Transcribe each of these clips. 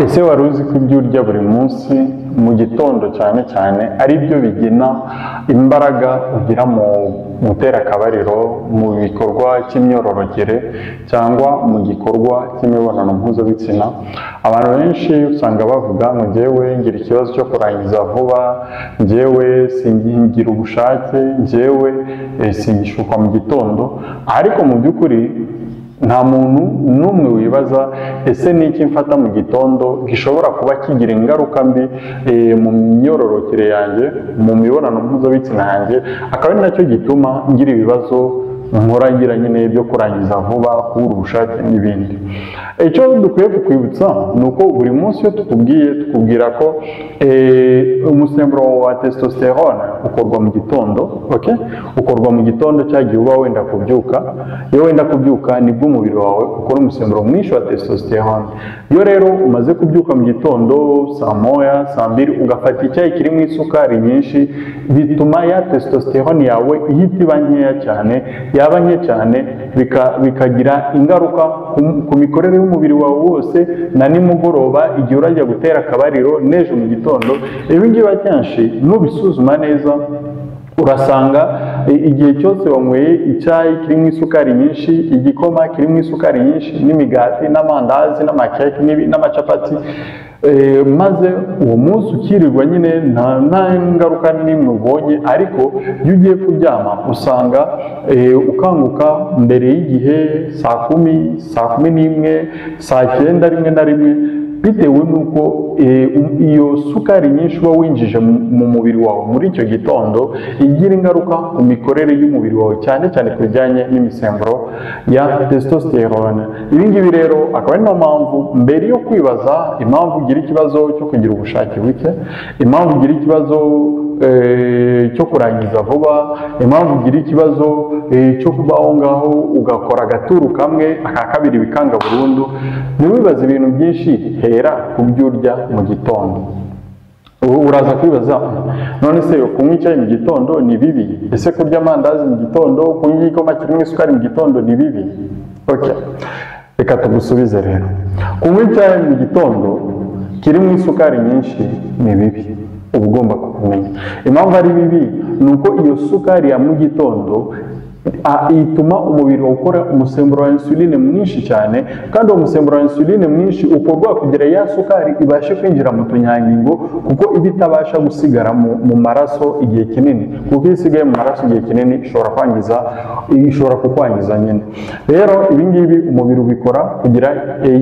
Ese wari uzi ko ibyo urya buri munsi mu gitondo cyane cyane ari byo bigena imbaraga ugira mu gutera akabariro, mu gikorwa cy'imyororokere cyangwa mu gikorwa cy'imibonano mpuzabitsina? Abantu benshi usanga bavuga ngo njyewe ngira ikibazo cyo kurangiza vuba, njyewe singira ubushake, njyewe singishukwa mu gitondo, ariko mu by'ukuri nta muntu n'umwe wibaza ese ni iki mfata mu gitondo gishobora kuba kigira ingaruka mbi mu myororokere yanjye, mu mibonano mpuzabitsina yanjye, akaba ari nacyo gituma ngira ibibazo nkora ngira nyine byo kurangiza vuba, kubura ubushake n'ibindi. Icyo dukwiye kukwibutsa ni uko buri munsi iyo tukubwiye tukubwira ko umusemburo wa testosterone ukorwa mu gitondo, okay? Ukorwa mu gitondo cya gihe uba wenda kubyuka. Iyo wenda kubyuka nibwo umubiri wawe ukora umusemburo mwinshi wa testosterone. Iyo rero umaze kubyuka mu gitondo saa moya, saa mbiri, ugafata icyayi kirimo isukari nyinshi, bituma ya testosterone yawe ihita iba nkeya cyane, yaba nke cyane bikagira ingaruka ku mikorere y'umubiri wawe wose, na nimugoroba igihe urajya gutera akabariro n'ejo mu gitondo. Ibi ngibi akenshi nubisuzuma neza urasanga igihe cyose wanyweye icyayi kirimo isukari nyinshi, igikoma kirimo isukari nyinshi, n'imigati n'amandazi n'amakeke n'amacapati, maze uwo munsi ukirirwa nyine nta ngaruka n'imwe ubonye, ariko iyo ugiye kuryama usanga ukanguka mbere y'igihe, saa kumi, saa kumi n'imwe, saa cyenda rimwe na rimwe, bitewe n'uko iyo sukari nyinshi uba winjije mu mubiri wawe muri icyo gitondo igira ingaruka ku mikorere y'umubiri wawe, cyane cyane ku bijyanye n'imisemburo ya testosterone. Ibi ngibi rero akaba ari nayo mpamvu mbere yo kwibaza impamvu ugira ikibazo cyo kugira ubushake buke, impamvu ugira ikibazo cyo kurangiza vuba, impamvu ugira ikibazo cyo kuba aho ngaho ugakora agaturu kamwe aka kabiri bikanga burundu, ntiwibaze ibintu byinshi, hera ku byo urya mu gitondo. Uraza kwibaza none se kunywa icyayi mu gitondo ni bibi? Ese kurya amandazi mu gitondo, kunywa igikoma kirimo isukari mu gitondo ni bibi? Okay. Reka tugusubize rero. Kunywa icyayi mu gitondo kirimo isukari nyinshi ni bibi, uba ugomba kubimenya. Impamvu ari bibi ni uko iyo sukari ya mu gitondo ituma umubiri ukora umusemburo wa insuline mwinshi cyane, kandi uwo musemburo wa insuline mwinshi ukorwa kugira ya sukari ibashe kwinjira mu tunyangingo, kuko iba itabasha gusigara mu maraso igihe kinini, kuko iyo isigaye mu maraso igihe kinini ishobora kukwangiza nyine. Rero ibi ngibi umubiri ubikora kugira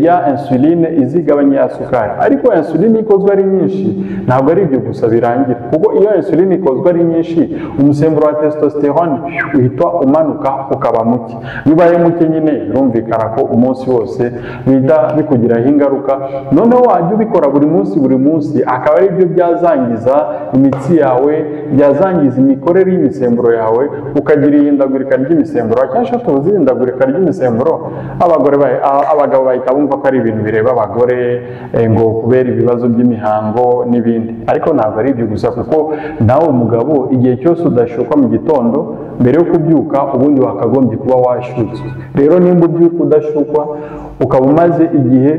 ya insuline izigabanya ya sukari, ariko insuline ikozwe ari nyinshi ntabwo ari ibyo gusa birangira, kuko iyo insuline ikozwe ari nyinshi umusemburo wa testosterone uhita umanuka ukaba muke. Bibaye muke nyine birumvikana ko umunsi wose bihita bikugiraho ingaruka, noneho wajya ubikora buri munsi buri munsi akaba ari byo byazangiza imitsi yawe, byazangiza imikorere y'imisemburo yawe, ukagira ihindagurika ry'imisemburo. Akenshi iyo tuvuze ihindagurika ry'imisemburo, abagabo bahita bumva ko ari ibintu bireba abagore, ngo kubera ibibazo by'imihango n'ibindi, ariko ntabwo ari ibyo gusa, kuko nawe mugabo igihe cyose udashyukwa mu gitondo mbere yo kubyuka ubundi wakagombye kuba washyutswe. Rero nimba ubyuka udashyukwa, ukaba umaze igihe,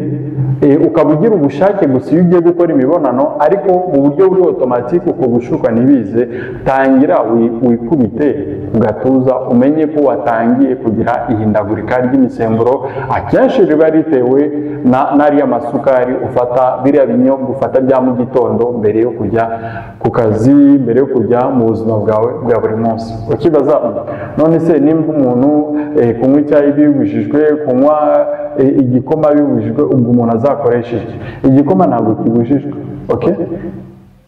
ukaba ugira ubushake gusa iyo ugiye gukora imibonano, ariko mu buryo buri otomatike uko gushyukwa ntibize, tangira wikubite ku gatuza umenye ko watangiye kugira ihindagurika ry'imisemburo, akenshi riba ritewe n'ariya masukari ufata, biriya binyobwa ufata bya mu gitondo mbere yo kujya ku kazi, mbere yo kujya mu buzima bwawe bwa buri munsi. Ukibaza none se nimba umuntu kunywa icyayi bibujijwe, kunywa igikoma bibujijwe, ubwo umuntu azakoresha iki? Igikoma ntabwo kibujijwe, okay?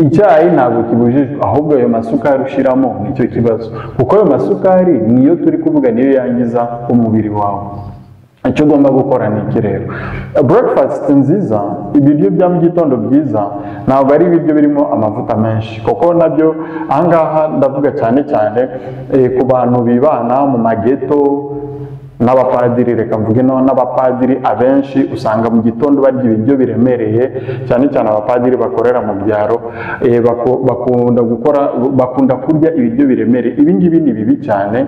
Icyayi ntabwo kibujijwe, ahubwo ayo masukari ushyiramo nicyo kibazo, kuko ayo masukari niyo turi kuvuga niyo yangiza umubiri wawe. Icyo ugomba gukora ni iki rero? Breakfast nziza, ibiryo bya mu gitondo byiza, ntabwo ari ibiryo birimo amavuta menshi, kuko nabyo ahangaha ndavuga cyane cyane ku bantu bibana mu mageto, N'abapadiri, reka mvuge no n'abapadiri, abenshi usanga mu gitondo barya ibiryo biremereye, cyane cyane abapadiri bakorera mu byaro, bakunda kurya ibiryo biremereye. Ibi ngibi ni bibi cyane.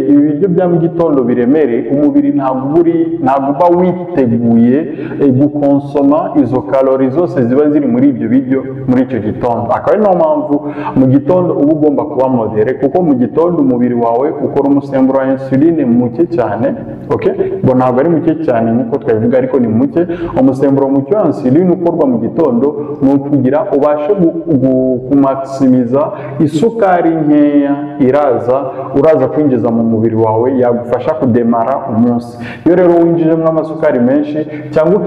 Ibi biryo bya mu gitondo biremereye, umubiri ntabwo uba witeguye gukonsoma izo kalori zose ziba ziri muri ibyo biryo muri icyo gitondo. Akaba ari nayo mpamvu mu gitondo uba ugomba kuba modéré, kuko mu gitondo umubiri wawe ukora umusemburo wa insuline muke cyane. Okay, ngo ntabwo ari muke cyane nkuko twabivuga, ariko ni muke. Umusemburo muke wa insuline ukorwa mu gitondo ni ukugira ubashe kumaximiza isukari nkeya uraza kwinjiza mu mubiri wawe, yagufasha kudemara umunsi. Iyo rero winjijemo amasukari menshi cyangwa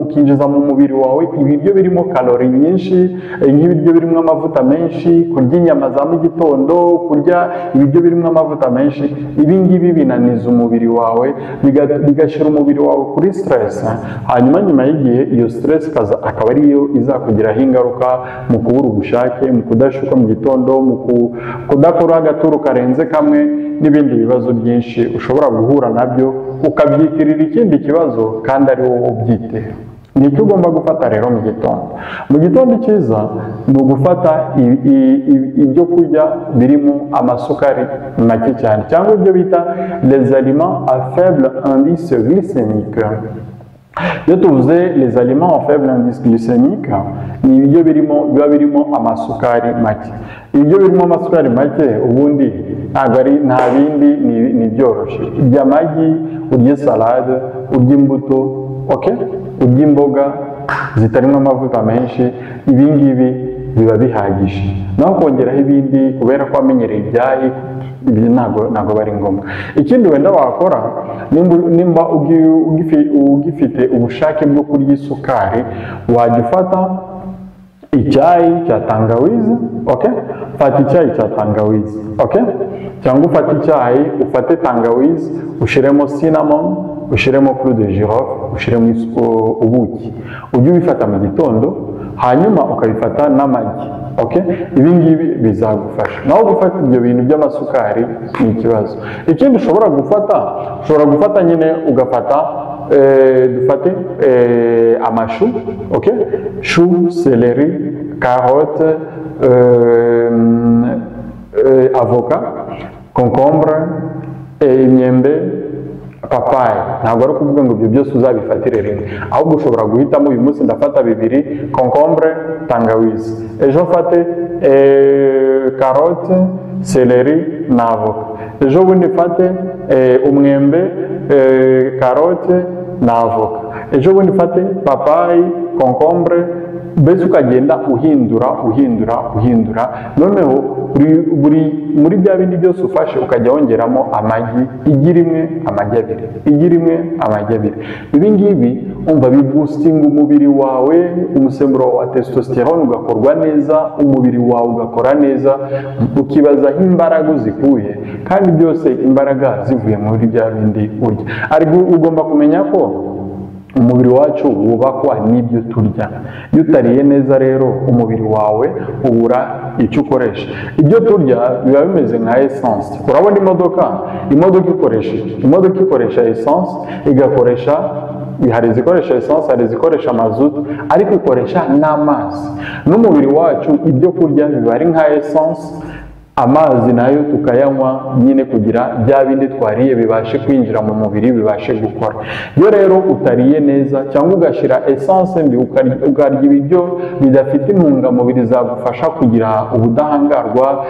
ukinjiza mu mubiri wawe ibiryo birimo kalori nyinshi, nk'ibiryo birimo amavuta menshi, kurya inyama za mu gitondo, kurya ibiryo birimo amavuta menshi, ibi ngibi binaniza umubiri wawe, bigashyira umubiri wawe kuri stress. Hanyuma nyuma y'igihe iyo stress ikaza akaba ariyo izakugiraho ingaruka mu kubura ubushake, mu kudashuka mu gitondo, mu kudakora agaturo karenze kamwe, n'ibindi bibazo byinshi ushobora guhura nabyo ukabyitirira ikindi kibazo kandi ari wowe ubyitera. Ni icyo ugomba gufata rero mu gitondo. Mu gitondo cyiza ni ugufata ibyo kurya birimo amasukari make cyane, cyangwa ibyo bita les aliments à faible indice glycémique. Iyo tuvuze les aliments à faible indice glycémique, ni ibiryo biba birimo amasukari make. Ibiryo birimo amasukari make ubundi ntabwo ari nta bindi, ni byoroshye: urya amagi, urya salade, urya imbuto, okay? Urya imboga zitarimo amavuta menshi. Ibi ngibi biba bihagije. Naho kongeraho ibindi kubera ko wamenyereye ibyayi, ibyo ntabwo bari ngombwa. Ikindi wenda wakora, nimba ugifite ubushake bwo kurya isukari, wajya ufata icyayi cya tangawizi. Okay, fata icyayi cya tangawizi, okay, cyangwa ufate icyayi, ufate tangawizi, ushiremo cinnamon, ushiremo clou de girofle, ushiremo ubuki, ujye ubifata mu gitondo, hanyuma ukabifata n'amagi. Okay, ibi ngibi bizagufasha. Naho gufata ibyo bintu by'amasukari ni ikibazo. Ikindi ushobora gufata, ushobora gufata nyine ugafata, dufate amashu, okay, chou, céleri, carotte, avocat, concombre, imyembe, papayi. Ntabwo ari ukuvuga ngo ibyo byose uzabifatire rimwe, ahubwo ushobora guhitamo: uyu munsi ndafata bibiri, concombre, tangawizi, ejo mfate carotte, céleri na avoka, ejo bundi mfate umwembe, carotte na avoka, ejo bundi mfate papayi, concombre. Mbese ukagenda uhindura, uhindura, uhindura. Noneho buri muri bya bindi byose ufashe ukajya wongeramo amagi, igi rimwe, amagi abiri, igi rimwe, amagi abiri. Ibi ngibi umva biboostinga umubiri wawe, umusemburo wa testosterone ugakorwa neza, umubiri wawe ugakora neza, ukibaza aho imbaraga uzikuye, kandi byose imbaraga zivuye muri bya bindi urya. Ariko ugomba kumenya ko umubiri wacu wubakwa n'ibyo turya. Iyo utariye neza rero, umubiri wawe ubura icyo ukoresha. Ibyo turya biba bimeze nka essence. Urabona imodoka ikoresha iki? Imodoka ikoresha essence, igakoresha, hari izikoresha essence, hari izikoresha mazutu, ariko ikoresha n'amazi. N'umubiri wacu, ibyo kurya biba ari nka essence, amazi nayo tukayanywa nyine kugira bya bindi twariye bibashe kwinjira mu mubiri, bibashe gukora. Iyo rero utariye neza cyangwa ugashyira essence mbi, ukarya ibiryo bidafite intungamubiri zagufasha kugira ubudahangarwa,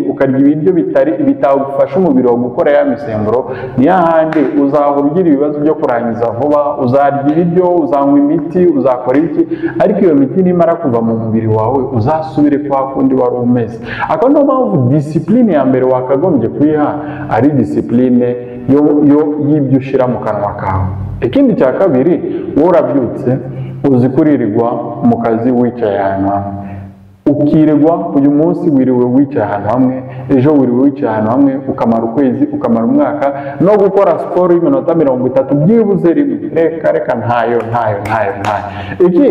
ukarya ibiryo bitari bitagufasha umubiri wawe gukora ya misemburo, ni hahandi uzahora ugira ibibazo byo kurangiza vuba. Uzarya ibiryo, uzanywa imiti, uzakora iki, ariko iyo miti nimara kuva mu mubiri wawe uzasubire kwa kundi wari umeze. Akaba niyo mpamvu discipline ya mbere wakagombye kuyiha ari discipline yo y'ibyo ushyira mu kanwa kawe. Ikindi cya kabiri, wowe urabyutse, uzi kuririrwa mu kazi wicaye ahantu hamwe, ukirirwa uyu munsi wiriwe wicaye ahantu hamwe. Ejo wiriwe wicaye ahantu hamwe, ukamara ukwezi, ukamara umwaka, no gukora siporo y'iminota 30 byibuze rimwe, reka reka, ntayo, ntayo, ntayo, ntayo. Iki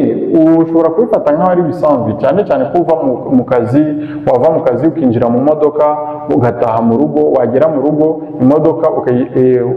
ushobora kubifata nk'aho ari bisanzwe, cyane cyane ko uva mu kazi, wava mu kazi ukinjira mu modoka, ugataha mu rugo, wagera mu rugo imodoka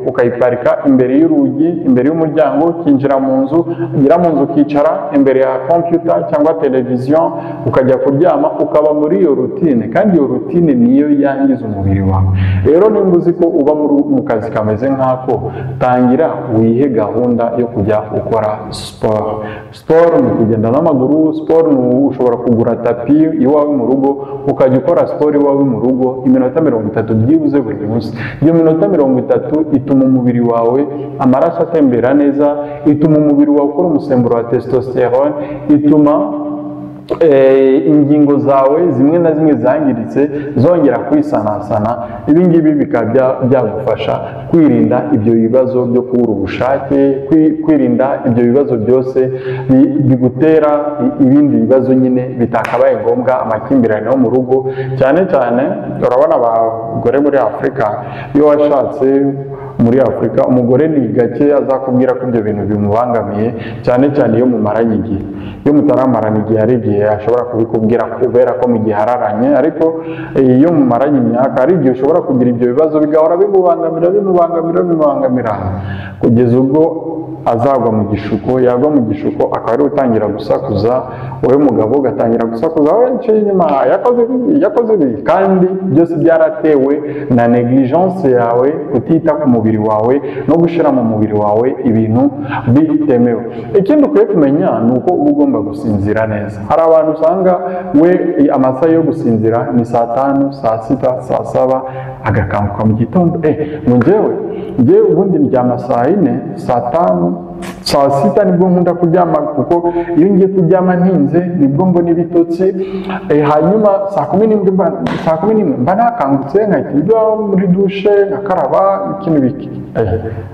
ukayiparika imbere y'urugi, imbere y'umuryango, ukinjira mu nzu, ugera mu nzu ukicara imbere ya computer cyangwa televiziyo, ukajya kuryama, ukaba muri iyo routine. Kandi iyo routine niyo yangiza umubiri wawe. Rero nimba uzi ko uba mu kazi kameze nk'ako, tangira wihe gahunda yo kujya ukora siporo. Siporo ni ukugenda n'amaguru, siporo ni ushobora kugura tapi iwawe mu rugo, ukajya ukora siporo iwawe mu rugo iminota 30 byibuze buri munsi. Iyo minota 30 ituma umubiri wawe amaraso atembera neza, ituma umubiri wawe ukora umusemburo wa testosterone, ituma ingingo zawe zimwe na zimwe zangiritse zongera kwisanasana. Ibi ngibi bikaba byagufasha kwirinda ibyo bibazo byo kubura ubushake, kwirinda ibyo bibazo byose bigutera ibindi bibazo nyine bitakabaye ngombwa, amakimbirane yo mu rugo. Cyane cyane urabona abagore muri Afurika, iyo washatse muri Afurika umugore ni gake azakubwira ko ibyo bintu bimubangamiye, cyane cyane iyo mumaranye igihe. Iyo mutaramarana igihe hari igihe ashobora kubikubwira kubera ko mugihararanye, ariko iyo mumaranye imyaka hari igihe ushobora kugira ibyo bibazo bigahora bimubangamira, bimubangamira, bimubangamira, kugeza ubwo azagwa mu gishuko. Yagwa mu gishuko akaba ari utangira gusakuza, wowe mugabo ugatangira gusakuza, wowe nciye inyuma, yakoze ibi, yakoze ibi, kandi byose byaratewe na negligence yawe, kutita ku mubiri wawe no gushyira mu mubiri wawe ibintu bitemewe. Ikindi ukwiye kumenya ni uko uba ugomba gusinzira neza. Hari abantu usanga we amasaha yo gusinzira ni saa 5, saa 6, saa 7, agakanguka mu gitondo. Ngo njyewe ubundi ndyama saa 4, saa 5, saa 6 nibwo nkunda kuryama, kuko iyo ngiye kuryama ntinze nibwo mbona ibitotsi. Hanyuma saa 11 mba nakangutse, nkahita njya muri dushe nkakaraba ikintu biki.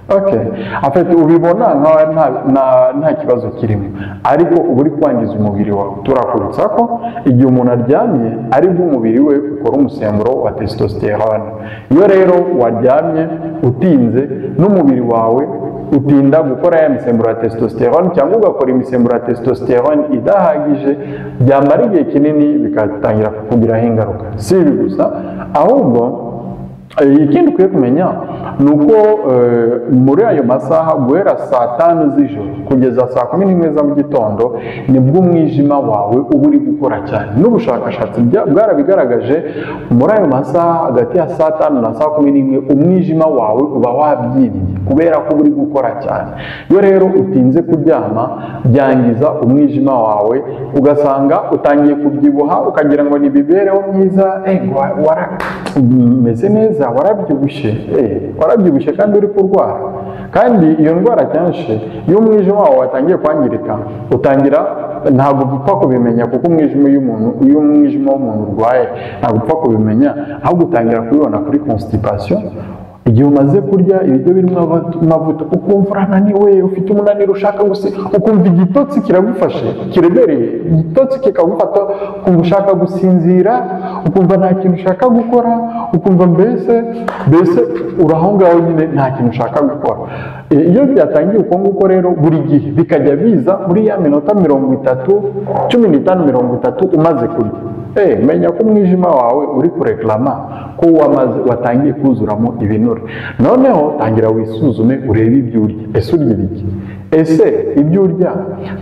Okay, en fait ubibona nkaho nta kibazo kirimo, ariko uba uri kwangiza umubiri wawe. Turakubitsa ko igihe umuntu aryamye aribwo umubiri we ukora umusemburo wa testosterone. Iyo rero waryamye utinze, n'umubiri wawe utinda gukora ya misemburo ya testosterone, cyangwa ugakora imisemburo ya testosterone idahagije, byamara igihe kinini bikatangira kukugiraho ingaruka. Si ibi gusa, ahubwo ikindi ukwiye kumenya ni uko muri ayo masaha guhera saa 5 z'ijoro kugeza saa 11 za mu gitondo nibwo umwijima wawe uba uri gukora cyane. N'ubushakashatsi bwarabigaragaje, muri ayo masaha hagati ya saa 5 na saa 11 umwijima wawe uba wabyimbye kubera ko uri gukora cyane. Iyo rero utinze kuryama byangiza umwijima wawe, ugasanga utangiye kubyibuha, ukagira ngo ni imibereho myiza, umeze neza, warabyibushye, warabyibushye kandi uri kurwara. Kandi iyo ndwara kenshi iyo umwijima wawe watangiye kwangirika, utangira ntabwo upfa kubimenya, kuko umwijima iyo umwijima w'umuntu urwaye ntabwo upfa kubimenya, ahubwo utangira kubibona kuri constipation. Igihe umaze kurya ibiryo birimo amavuta ukumva urananiwe, ufite umunaniro, ushaka gusa, ukumva igitotsi kiragufashe kiremereye, igitotsi kikagufata, ukumva ushaka gusinzira, ukumva nta kintu ushaka gukora, ukumva mbese uri aho ngaho nyine nta kintu ushaka gukora. Iyo byatangiye uko nguko rero buri gihe bikajya biza muri ya minota 30, 15, 30 umaze kurya, menya ko umwijima wawe uri kureklama ko watangiye kuzuramo ibinure. Noneho tangira wisuzume urebe ibyo urya. Ese urya ibiki? Ese ibyo urya?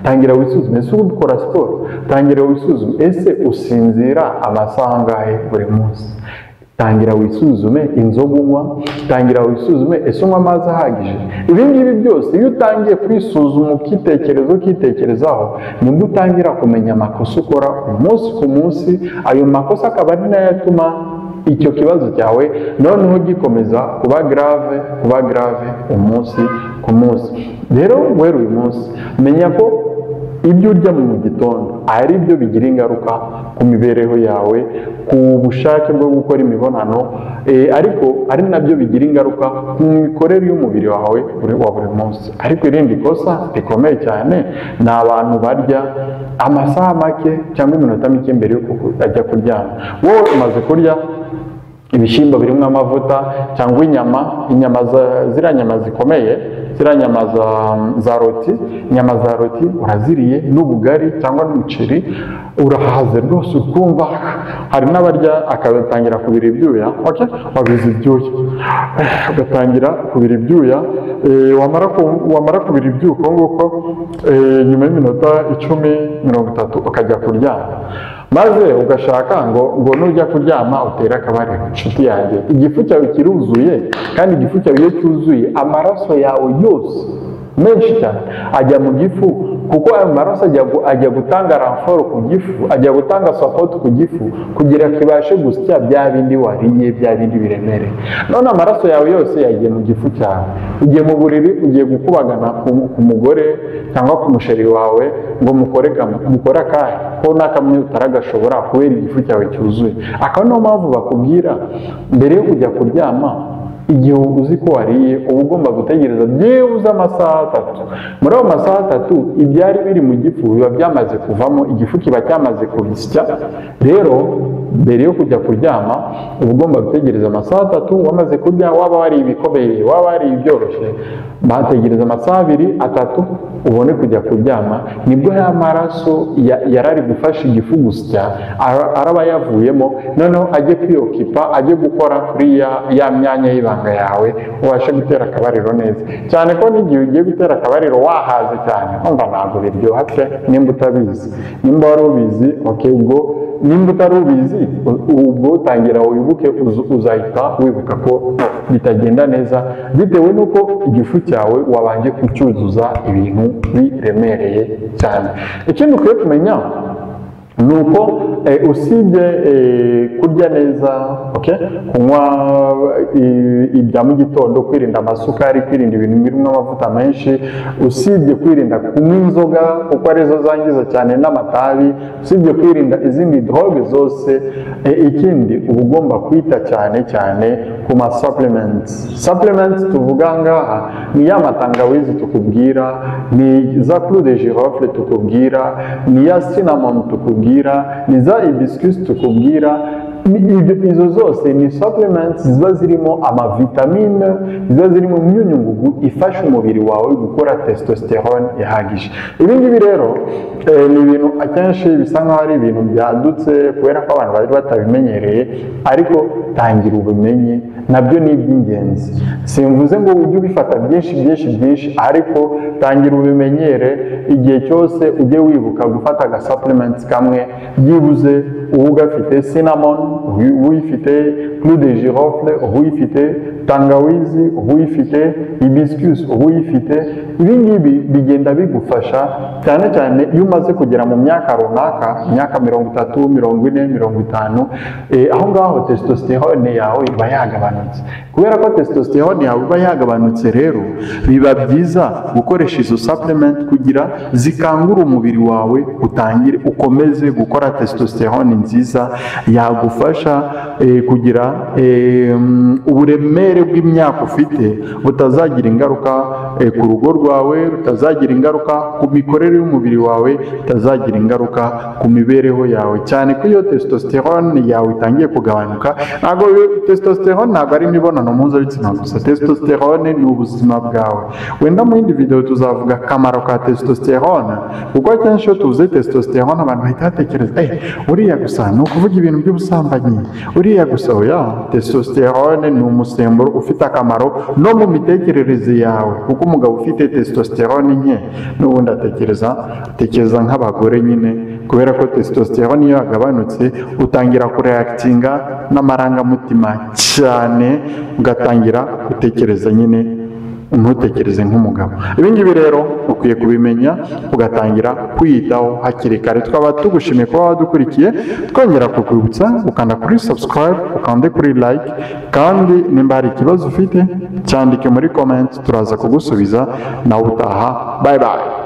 Tangira wisuzume. Ese ukora siporo? Tangira wisuzume. Ese usinzira amasaha angahe buri munsi? Tangira wisuzume inzoga unywa, tangira wisuzume ese unywa amazi ahagije. Ibi ngibi byose iyo utangiye kwisuzuma ukitekereza ukitekerezaho, nibwo utangira kumenya amakosa ukora umunsi ku munsi. Ayo makosa akaba ari nayo atuma icyo kibazo cyawe noneho gikomeza kuba grave, kuba grave umunsi ku munsi. Rero guhera uyu munsi menya ko ibyo urya mu gitondo ari byo bigira ingaruka ku mibereho yawe, ku bushake bwo gukora imibonano, ariko ari nabyo bigira ingaruka ku mikorere y'umubiri wawe wa buri munsi. Ariko irindi kosa rikomeye cyane ni abantu barya amasaha make cyangwa iminota mike mbere y'uko ajya kuryama. Wowe umaze kurya ibishyimbo birimo amavuta cyangwa inyama ziriya nyama zikomeye, ziriya nyama za roti, inyama za roti uraziriye n'ubugari cyangwa n'umuceri, urahaze rwose ukumva. Hari n'abarya akatangira kubira ibyuya, okay? Wabize ibyuya, ugatangira kubira ibyuya, wamara kubira ibyuya uko nguko, nyuma y'iminota 10, 30 ukajya kuryama, maze ugashaka ngo nujya kuryama utere akabariro. Inshuti yanjye, igifu cyawe kiruzuye, kandi igifu cyawe iyo cyuzuye amaraso yawe yose menshi cyane ajya mu gifu, kuko ayo maraso ajya gutanga renfort ku gifu, ajya gutanga support ku gifu kugira kibashe gusya bya bindi wariye, bya bindi biremereye. None amaraso yawe yose yagiye mu gifu cyawe, ugiye mu buriri, ugiye gukubagana ku mugore cyangwa ku musheri wawe ngo mukore akahe ko nakamwe utaragashobora kubera igifu cyawe cyuzuye. Akaba niyo mpamvu bakubwira mbere yo kujya kuryama, igihe uzi ko wariye uba ugomba gutegereza byibuze amasaha 3. Muri ayo masaha 3 ibyari biri mu gifu biba byamaze kuvamo, igifu kiba cyamaze kubisya. Rero mbere yo kujya kuryama uba ugomba gutegereza amasaha 3 wamaze kurya, waba wari ibikomeye, waba wari ibyoroshye, bategereza amasaha 2, 3 ubone kujya kuryama. Nibwo ya maraso yarari gufasha igifu gusya araba yavuyemo, noneho ajye kwiyokipa, ajye gukora kuri ya myanya y'ibanga yawe, ubashe gutera akabariro neza. Cyane ko n'igihe ugiye gutera akabariro wahaze cyane, umva ntabwo biryoha pe, nimba utabizi. Nimba wari ubizi, okay, ubwo nimba utari ubizi ubwo utangira wibuke, uzahita wibuka ko bitagenda neza bitewe n'uko igifu cyawe wabanje kucyuzuza ibintu biremereye cyane. Ikindi ukwiye kumenya nuko usibye kurya neza, okay, kunywa ibya mu gitondo, kwirinda amasukari, kwirinda ibintu birimo amavuta menshi, usibye kwirinda kunywa inzoga kuko arizo zangiza cyane n'amatabi, usibye kwirinda izindi drogue zose, ikindi uba ugomba kwita cyane cyane ku ma supplements. Supplements tuvuga ngaha ni ya matangawizi tukubwira, ni za clou de girofle tukubwira, ni ya cinnamon tukubwira, ni za hibiscus tukubwira. Izo zose ni supplements ziba zirimo amavitamine, ziba zirimo imyunyungugu ifasha umubiri wawe gukora testosterone ihagije. Ibi ngibi rero ni ibintu akenshi bisa nkaho ari ibintu byadutse kubera ko abantu bari batabimenyereye, ariko tangira ubumenyi nabyo ni iby'ingenzi. Simvuze ngo ujye ubifata byinshi byinshi byinshi, ariko tangira ubimenyere. Igihe cyose ujye wibuka gufata aga supplements kamwe byibuze, uba ugafite cinnamon, uyifite clou de girofle, uyifite tangawizi, uyifite hibiscus, uyifite. Ibi ngibi bigenda bigufasha cyane cyane iyo umaze kugera mu myaka runaka, imyaka 30, 40, 50, aho ngaho testosterone yawe iba yagabanutse. Kubera ko testosterone yawe iba yagabanutse rero biba byiza gukoresha izo supplement kugira zikangura umubiri wawe, utangire ukomeze gukora testosterone nziza yagufasha kugira uburemere bw'imyaka ufite butazagira ingaruka ku rugo rwawe, rutazagira ingaruka ku mikorere y'umubiri wawe, rutazagira ingaruka ku mibereho yawe. Cyane ko iyo testosterone yawe itangiye kugabanuka, ntabwo testosterone ntabwo ari imibonano mpuzabitsina gusa, testosterone ni ubuzima bwawe. Wenda mu yindi video tuzavuga akamaro ka testosterone, kuko akenshi iyo tuvuze testosterone abantu bahita batekereza uriya gusa ni ukuvuga ibintu by'ubusambanyi, uriya gusa. Oya, testosterone ni umusemburo ufite akamaro no mu mitekerereze yawe, kuko umugabo ufite testosterone nke n'ubundi atekereza nk'abagore nyine, kubera ko testosterone iyo yagabanutse utangira kureactinga n'amarangamutima cyane, ugatangira gutekereza nyine ntutekereze nk'umugabo. Ibi ngibi rero ukwiye kubimenya ugatangira kwiyitaho hakiri kare. Twaba tugushimiye kuba wadukurikiye, twongera kukwibutsa ukanda kuri subscribe, ukande kuri like, kandi nimba hari ikibazo ufite cyandike muri comment, turaza kugusubiza. Nawe utaha, bye bye.